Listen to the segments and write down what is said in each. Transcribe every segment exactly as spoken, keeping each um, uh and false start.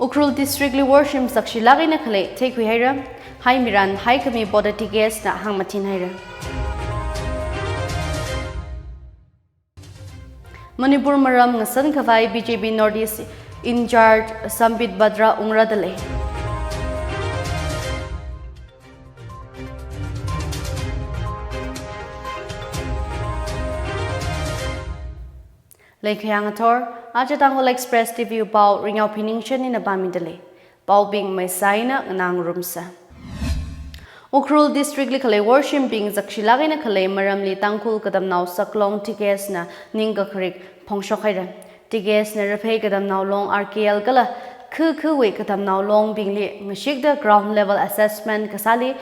Ukhrul District li worshim sakshilāk eina khalei theikhui haira. Haimiran haikhami boda T K S na hāngmathin haira. Manipur maram ngasan khavai B J P North East in-charge Sambit Batra ungra dalei. Leikhayang athor, aja Tangkhul Express T V pao Ringyao Phining Shen eina pāmidalei. Paobing maisaina nganāngarumsa. Ukhrul District li khalei worshimbing zakshilaga eina khalei maramli Tangkhul Katamnao Saklong T K S na ningkakharik phongshok haira. T K S na Raphei Katamnao Long R K L kala khukhuwui Katamnao Longbingli ngashikda ground level assessment kasāli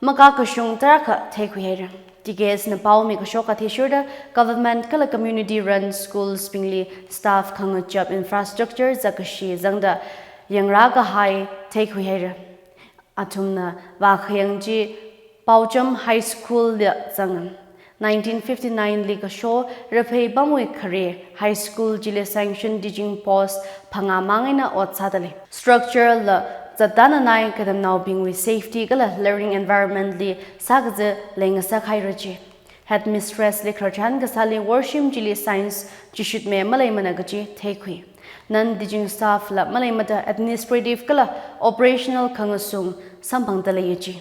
makakashung tarākha theikhui haira. T K S na paomi kashok athishurda government kala community run schools bingli staff khangachap infrastructure zakkashi zangda yangra kahai theikhui haira. Athumna vākhayang chi Paocham High School li zanga. Nineteen fifty-nine li kasho Raphei pamwui khare High School chili sanction teaching post phangā mang eina ot sādalei. Structure la zattananai katamnaobingwui safety kala learning environment li sākaza leingasak haira chi. Headmistress li khararchan kasāli worshim chili science chishutme maleimana kaji theikhui. Non-teaching staff la maleimada administrative kala operational khangasung samphangda leiya chi.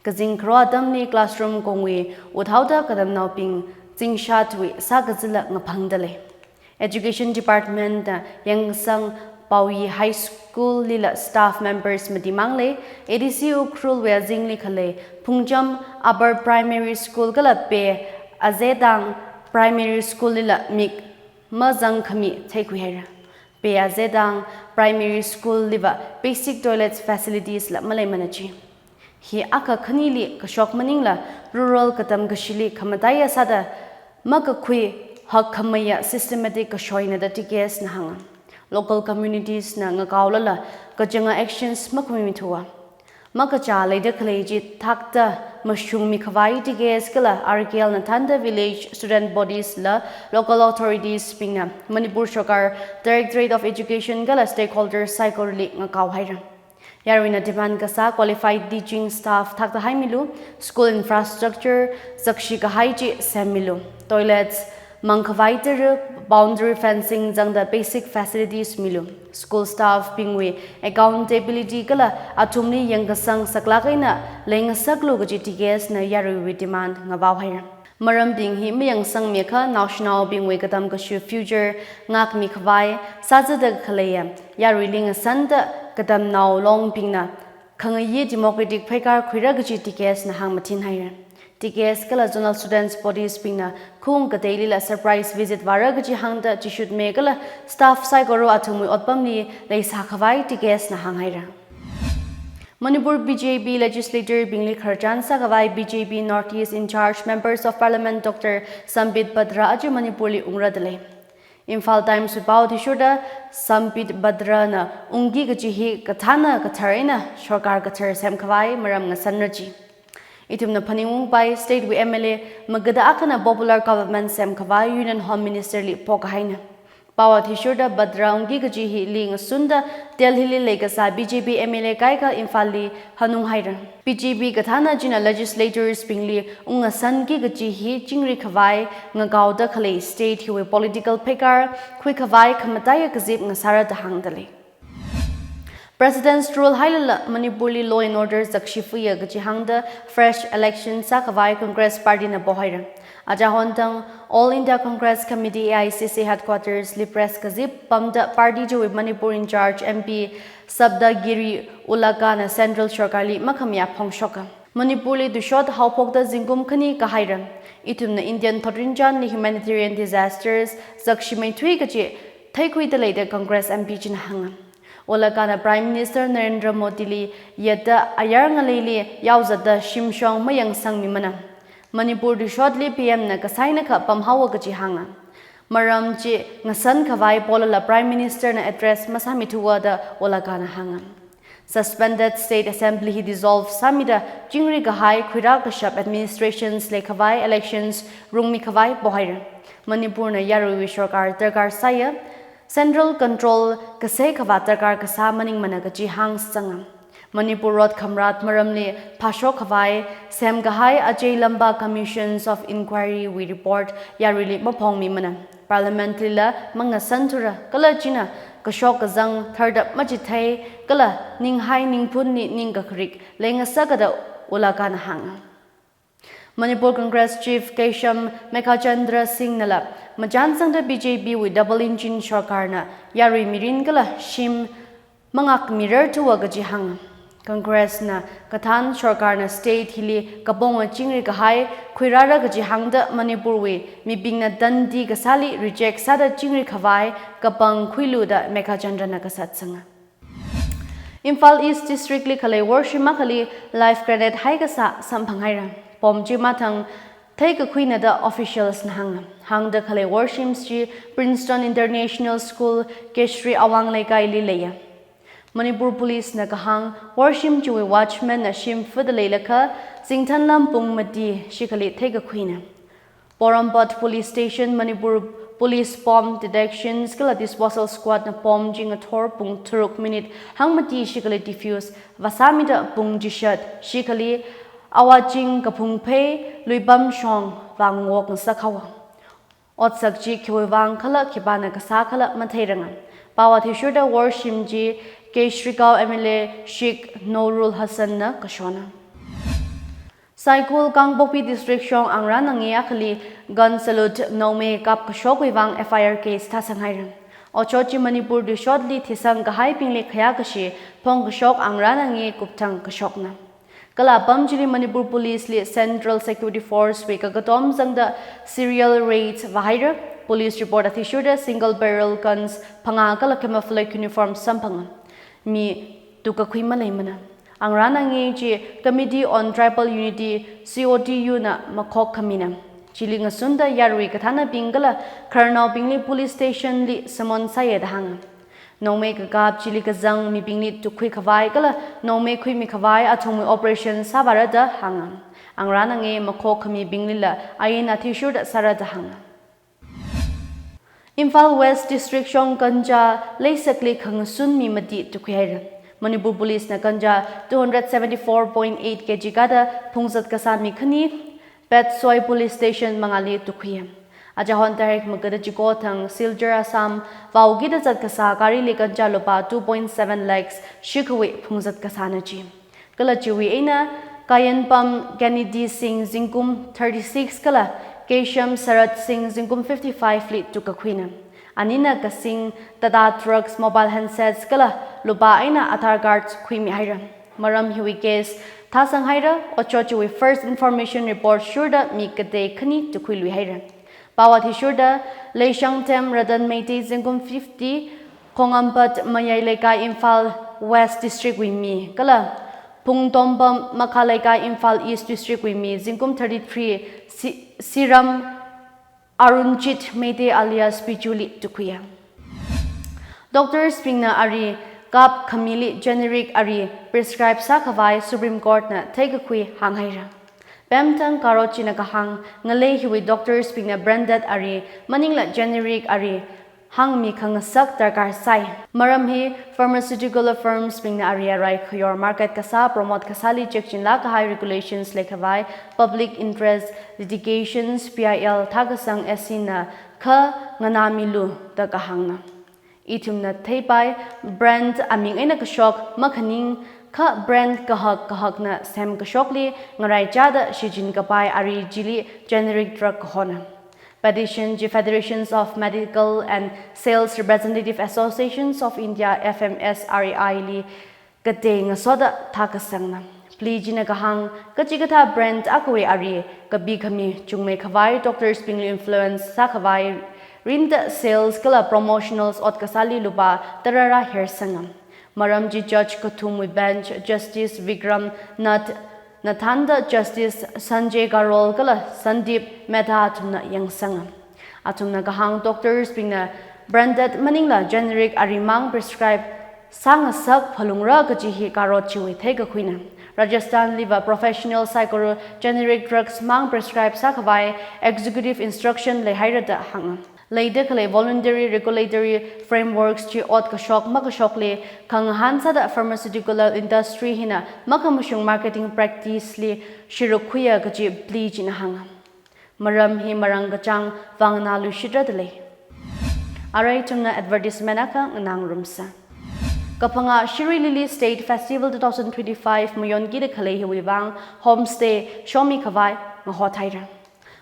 Kazing kharo atamli classroom kongwui uthaoda katamnaobing zingshatwui sākazila ngaphangdalei. Education Department na yangsang Paoyi High School lila staff members mati manglei, A D C Ukhrul wui azingli khalei Phungcham Upper Primary School kala Pe Azedang Primary School lila mik mazangkhami theikhui haira. Pe Azedang Primary School liva basic toilets facilities la maleimana chi. Hi akha khanili kashok maningla rural katam kashili khamataiya sāda makakhui hakkhameiya systematic kashoina da T K S na hānga. Local communities na ngakaolala kachanga actions makhuimithuwa. Makachā leida khalei chi thakta mashungmi khavai T K S kala R K L na thānda village student bodies la local authorities bingna Manipur Sarkar Directorate of Education kala stakeholders saikorali ngakao haira. Yaruina demand kasā qualified teaching staff thakta haimilu, school infrastructure zakshi kahai chi semmilu, toilets mangkhavai tara boundary fencing zangda basic facilities milu, school staff bingwui accountability kala athumli yangkasang saklāk eina leingasaklu kaji T K S na yaruiwui demand ngavao haira. Marambing hi mayangsangmiakha naoshinaobingwui katam kashu future ngākmi khavai sāzada khaleiya yaruili ngasanda Katamnao Longbingna khangayi democratic pheikar khuira kaji T K S na hāngmathin haira. T K S kala zonal students bodies bingna khung kateilila surprise visit vāra kaji hāngda chishutme kala staff saikora athumwui otpamli leisā khavai T K S na hānghaira. Manipur B J P legislator bingli khararchan sākhavai B J P North East in-charge Members of Parliament Doctor Sambit Batra aja Manipurli ungra dalei. Imphal Times wui pao athishurda Sambit Batra na ungki kaji hi kathāna kathar eina sarkar kathar semkhavai maram ngasanra chi. Ithumna phaningungpai state wui M L A magada akhana popular government semkhavai Union Home Minister li pokahaina. Pao athishurda Batra ungki kaji hili ngasunda Delhi li leikasā B J P M L A kaikha Imphal li hanung haira. B J P kathāna china legislators bingli ungngasanki kaji hi chingri khavai ngakaoda khalei state hiwui political pheikar khuikhavai khamataiya kazip ngasāra da hāngdalei. President's rule hailala Manipurli law and order zakshi fuya kaji hāngda fresh election sākhavai Congress Party na pohaira. Aja Hontang All India Congress Committee, A I C C, headquarters li press kazip pamda party chiwui Manipur in-charge M P Saptagiri Ulaka na central sarkarli makhamayā phongshoka. Manipurli tushot haophokta zingkum khani kahaira. Ithumna Indian thotrinchānli humanitarian disasters zakshimeithui kaji theikhuida lei da Congress M P china hānga. Ulaka na Prime Minister Narendra Modi li yatta ayar ngaleili yaozatda shimshong mayangsangmimana. Manipur tushotli P M na kasainakha pamhaowa kaji hānga. Maram chi ngasan khavai polala Prime Minister na address masāmithuwa da Ulaka na hānga. Suspended State Assembly hi dissolve sāmida chingri kahai khuirā kashap administrations leikhavai elections rungmi khavai pohaira. Manipur na yaruiwui sarkar darkar sāya. Central control kasei khavā darkar kasā maningmana kaji hāngsanga. Manipur rot khamrat maramli phāshok khavai semkahai Ajay Lamba Commissions of Inquiry wui report yaruili maphongmimana. Parliament lila mangasanthura kala china kashok kazang tharda machithei kala ninghai ningphunli ningkakharik leingasakada Ulakana hānga. Manipur Congress Chief Keisham Meghachandra Singh nala machansangda B J P wui double engine sorkarna yarui mirin kala shim mangakmirarthuwa kaji hānga. Congress na kathān sorkarna state hili kaponga chingri kahai khuirāra kaji hāngda Manipur wui mibingna tandi kasāli reject sāda chingri khavai kapang khuilu da Meghachandra na kasatsanga. Imphal East District li khalei worshim akhali live grenade haikasā samphanghaira. Bomb chi mathang theikakhuina da officials na hānga. Hāngda khalei worshim chi Princeton International School, Keshri Awang Leikaili leiya. Manipur Police na kahāng worshim chiwui watchman na shim fada leilakha zingthanlam pung mati shikhali theikakhuina. Porompat Police Station, Manipur Police Bomb Detections kala Disposal Squad na bomb chi ngathor pung tharuk minute hangmati shikhali defuse vāsāmida pung chishat shikhali awaching kaphungphei luipam shong vāngok ngasakhaowa. Otsak chi khiwui vang khala khipāna kasā khala matheiranga. Pao athishurda worshim chi Keshrigao M L A Sheikh Noorul Hassan na kashona. Saikul Kangpokpi District shong Angra Nange akhali gun salute nongmei kapkashokwui vang F I R case thāsanghaira. Otshot chi Manipur tuishotli thisang kahaibingli khayākashi phongkashok Angra Nange kupthang kashokna. Kala apam chili Manipur Police li Central Security Force wui kakatom zangda serial raids vāhaira. Police report athishurda single barrel guns phangā kala camouflage uniform samphanga. Mi tukkakhui maleimana. Angra Nange chi Committee on Tribal Unity, C O T U na makhok khamina. Chili ngasunda yarui kathānabing kala khararnaobingli police station li summon sāya da hānga. Nongmei kakap chili kazang mibingli tukkhui khavai kala nongmei khuimi khavai athumwui operation sāvāra da hānga. Angra Nange makhok khamibinglila ain athishurda sāra da hānga. Imphal West District shong ganja leisakli khangasun mi mati tukkhuihaira. Manipur Police na ganja two hundred seventy-four point eight K G kada phungzat kasā mi khani Patsoi Police Station mangāli tukkhuiya. Achahon tarik magada chiko thang Silchar Assam vāukida zat kasā garili ganja lupā two point seven lakhs shikhui phungzat kasāna chi. Kala chiwui eina Kayanpam Kennedy Singh zingkum thirty-six kala Keisham Sarat Singh zingkum fifty-five li tukkakhuina. Anina kasing Tata Trucks mobile handsets kala lupā eina Aadhaar cards khuimihaira. Maram hiwui case thāsanghaira, otshot chiwui first information report shurda mi katei khani tukkhuiluihaira. Pao athishurda Leishangthem Ratan Meitei zingkum fifty, Khongampat Mayai Leikai Imphal West District wui mi, kala Phungtompam Makha Leikai Imphal East District wui mi zingkum thirty-three, Si-, Siram Arunjit Meitei alias Pichu li tukkhuiya. Doctors bingna ari kapkhamili generic ari prescribe sākhavai Supreme Court na theikakhui hānghaira. Pemtang karot china kahāng, ngalei hiwui doctors bingna branded ari maningla generic ari hāngmi khangasak darkar sai. Maram hi pharmaceutical firms bingna ari arai khayor market kasā promote kasāli chekchinlāk kahai regulations leikhavai Public Interest Litigations, P I L, thākasang S C na kha nganāmilu da kahāngna. Ithumna theipai brand aming eina kashok makhaning kha brand kahak kahakna semkashokli ngaraichada shichinkapai ari chili generic drug kahona. Petition chi Federations of Medical and Sales Representative Associations of India, F M S R A I, li katei ngasoda thākasangna. Plea china kahāng, kachikathā brand akhawui ari kapikhami chungmeikhavai doctors bingli influence sākhavai rinda sales kala promotionals ot kasāli lupā tarāra hersanga. Maram chi judge kathumwui bench Justice Vikram Nath na thānda Justice Sanjay Karol kala Sandeep Mehta athumna yangsanga. Athumna kahāng doctors bingna branded maningla generic arimang prescribe sāngasak phalungra kaji hi karot chiwui theikakhuina. Rajasthan liva professional saikora generic drugs mang prescribe sākhavai executive instruction leihaira da hānga. Leida khalei voluntary regulatory frameworks chi ot kashok makashokli khangahān sāda pharmaceutical industry hina makhamashung marketing practice li shiruk khuiya kaji plea china hānga. Maram hi marāng kachāng vang nganāluishitra dalei. Arui ithumna advertisement akha nganāngarumsa. Kaphangā Shirui Lily State Festival two thousand twenty-five mayonkida khalei hiwui vang homestay shomi khavai ngahothaira.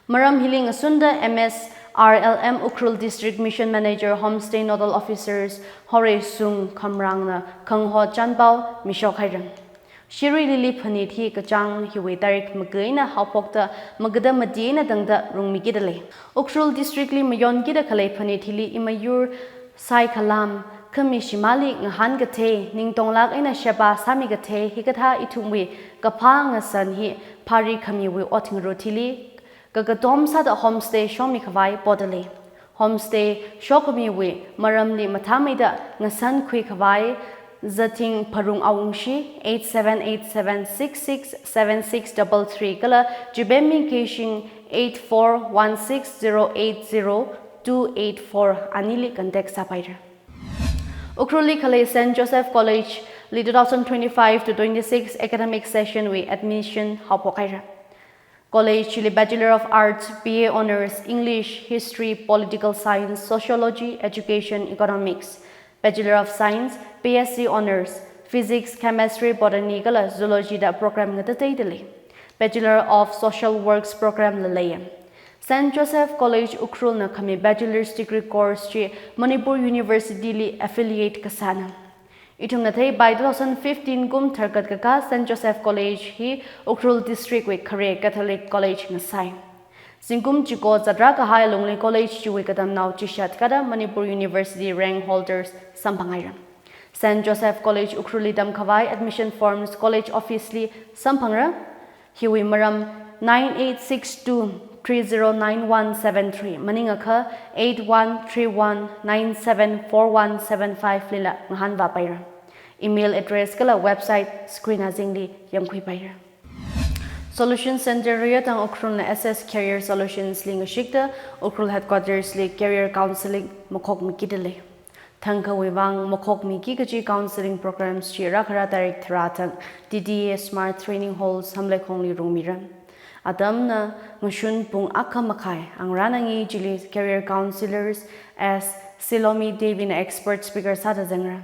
Maram hili ngasunda M S R L M Ukhrul District Mission Manager Homestay Nodal Officers Horeisung Khamrangna khangahot chānpao mishok haira. Shirui Lily phanit hi kachāng hiwui tarik maga eina haophokta magada mati eina tangda rungmikida lei. Ukhrul District li mayonkida khalei phanit hili imayur, saikhalam, khami shimāli ngahān kathei, ningtonglāk eina sheba sāmi kathei hikathā ithumwui kaphā ngasān hi phari khamiwui ot ngarut hili kakatom sāda homestay shomi khavai poda lei. Homestay shokhamiwui maramli mathāmeida ngasānkhui khavai Zathing Pharung Awungshi eight seven eight seven six six seven six double three kala Chibemmi Keishing eight four one six zero eight zero two eight four anili contact sāpaira. Ukhrulli khalei Saint Joseph College li two thousand twenty-five to twenty-six academic session wui admission haophok haira. College chili Bachelor of Arts, B A Honours, English, History, Political Science, Sociology, Education, Economics, Bachelor of Science, B S C Honours, Physics, Chemistry, Botany kala Zoology da program ngatateida lei. Bachelor of Social Works program la leiya. Saint Joseph College Ukhrulna khami bachelor's degree course chi Manipur University li affiliate kasāna. Ithumna theipai two thousand fifteen kum tharkat kakā Saint Joseph College hi Ukhrul District wui khare Catholic College ngasai. Zingkum chiko zatra kahai lungli college chiwui katamnao chishat kada Manipur University rank holders samphang haira. Saint Joseph College Ukhrulli tamkhavai admission forms college office li samphangra. Hiwui maram nine eight six two three zero nine one seven three maningakha eight one three one nine seven four one seven five lila ngahānvāpaira. Email address kala website screen azingli yangkhuipaira. Solution Center Riyatang Ukhrulna S S Career Solutions li ngashikta Ukhrul Headquarters li Career Counseling makhokmikida lei. Thangkhawui vang makhokmiki kaji counseling programs chi rākhara tarik tharā thang T T A Smart Training Hall Samleikhongli rungmira. Atamna ngashun pung akha makhai, angrān angi chili career counselors S Silomi Devi na expert speaker sāda zangra.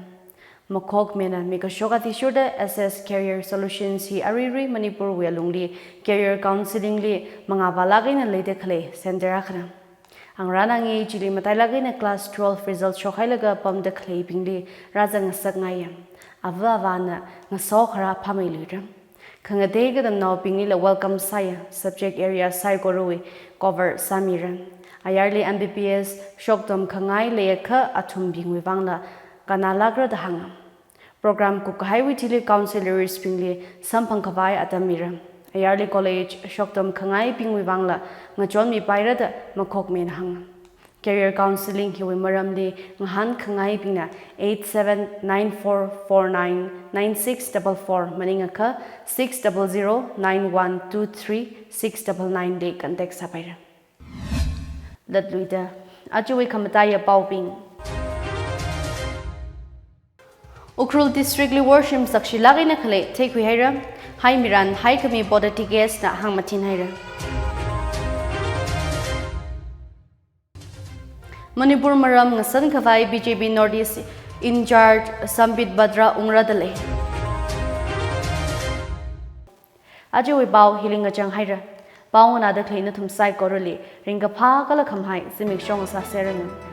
Makhokmina mikashok athishurda S S Career Solutions hi aruirui Manipur wui alungli career counseling li mangāvālāk eina leida khalei center akhana. Angrān angi chili matailāk eina class twelve result shokhailaga pamda khaleibingli rāzangngasakngaiya. Ava avāna ngaso kharā phāmeiluira. Khangatei katamnaobinglila welcome sāya, subject area saikorawui cover sāmira. Ayarli M B B S shoktam khangai leiakha athumbingwui vangla kannālākra da hānga. Program kupkahaiwui thili counsellors bingli samphang khavai atam mira. Ayarli college shoktam khangaibingwui vangla ngachonmipaira da makhokmina hānga. Career counseling hiwui maramli ngahānkhangaibingna eight seven nine four four nine nine six double four maningakha six double zero nine one two three six double nine li contact sāpaira. Latluida, ajawui khamataiya paobing. Ukhrul District li worshim sakshilāk eina khalei theikhui haira, haimirān haikhami Bhadra T K S na hāngmathin haira. Manipur maram ngasan khavai B J P North East in-charge Sambit Batra ungra dalei. Ajawui pao hili ngachang haira. Pao nganāda khalei nathum saikorali ringkaphā kala khamahai zimiksho ngasāseranu.